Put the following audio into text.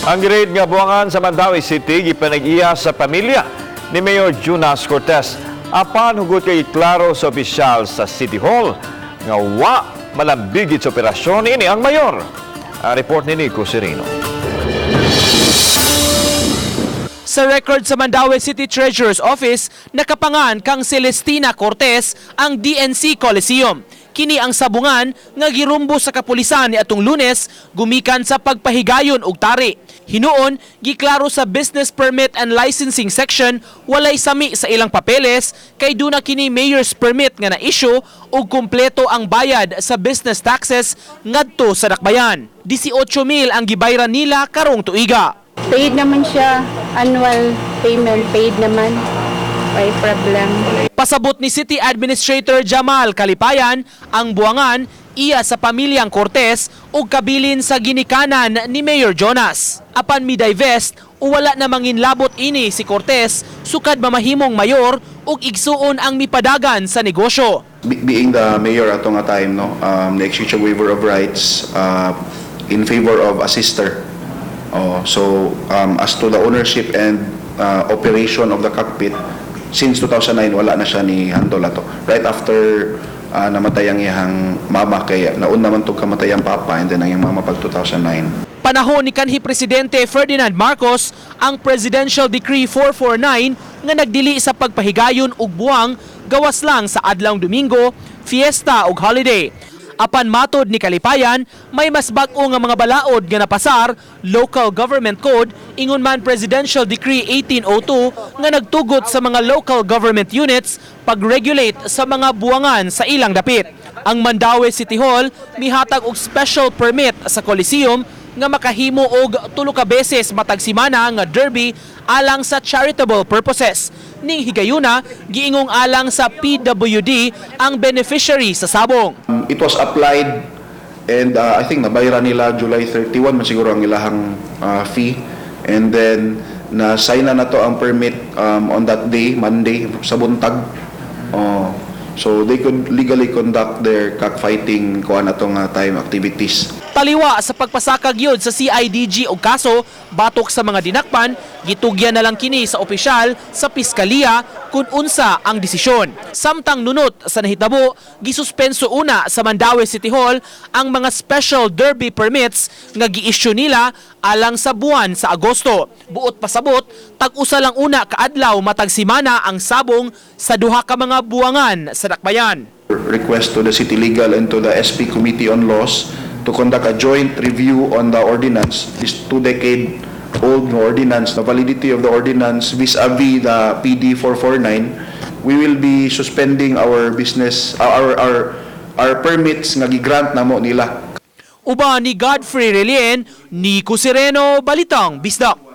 Ang grade nga buwangan sa Mandaue City gipanag-iya sa pamilya ni Mayor Jonas Cortes. Apan hugot kay klaro sa opisyal sa City Hall nga wa malambigit sa operasyon ini ang mayor. Ang report ni Nico Sereno. Sa record sa Mandaue City Treasurer's Office, nakapangan kang Celestina Cortez ang DNC Coliseum. Kini ang sabungan nga girumbo sa kapulisan ni atong Lunes gumikan sa pagpahigayon og tari. Hinuon, giklaro sa Business Permit and Licensing Section, walay sami sa ilang papeles kay duna kini mayor's permit nga na-issue ug kumpleto ang bayad sa business taxes ngadto sa dakbayan. 18,000 ang gibayran nila karong tuiga. Paid naman siya, annual payment, paid naman. May problem. Pasabot ni City Administrator Jamal Kalipayan, ang buwangan iya sa pamilyang Cortez ug kabilin sa ginikanan ni Mayor Jonas. Apan mi-divest o wala na manginlabot ini si Cortez sukad mamahimong mayor ug igsuon ang mipadagan sa negosyo. Being the mayor ato nga time, no, na-execute siya waiver of rights in favor of a sister. Oh, so as to the ownership and operation of the cockpit since 2009, wala na siya ni handle ato right after namatay ang iyang mama, kay nauna man tong kamatay ang papa and then ang iyang mama pag 2009. Panahon ni kanhi Presidente Ferdinand Marcos ang Presidential Decree 449 nga nagdili sa pagpahigayon og buwang gawas lang sa adlawng Domingo, fiesta ug holiday. Apan matod ni Kalipayan, may mas bag-o nga mga balaod nga napasar, Local Government Code, ingon man Presidential Decree 1802 nga nagtugot sa mga local government units pag-regulate sa mga buwangan sa ilang dapit. Ang Mandaue City Hall mihatag og special permit sa Coliseum nga makahimo og tulo ka beses matag simana nga derby alang sa charitable purposes. Ning higayuna, giingong alang sa PWD ang beneficiary sa sabong. It was applied and I think nabayaran nila July 31 man siguro ang ilahang fee and then na-sign na nato ang permit on that day, Monday, sa buntag. Oh, so they could legally conduct their cockfighting kuan atong time activities. Taliwa sa pagpasakag yun sa CIDG og kaso batok sa mga dinakpan, gitugyan na lang kini sa opisyal sa piskalya kung unsa ang desisyon. Samtang nunot sa nahitabo, gisuspenso una sa Mandaue City Hall ang mga special derby permits nga gi-issue nila alang sa buwan sa Agosto. Buot pasabot, tag-usa lang una kaadlaw matag simana ang sabong sa duha ka mga buwangan sa dakbayan. Request to the City Legal and to the SP Committee on Laws to conduct a joint review on the ordinance, this 2-decade old ordinance, the validity of the ordinance vis-a-vis the PD 449. We will be suspending our business, our permits nga gigrant namo nila. Uban ni Godfrey Relien, Nico Sereno, Balitang Bisdak.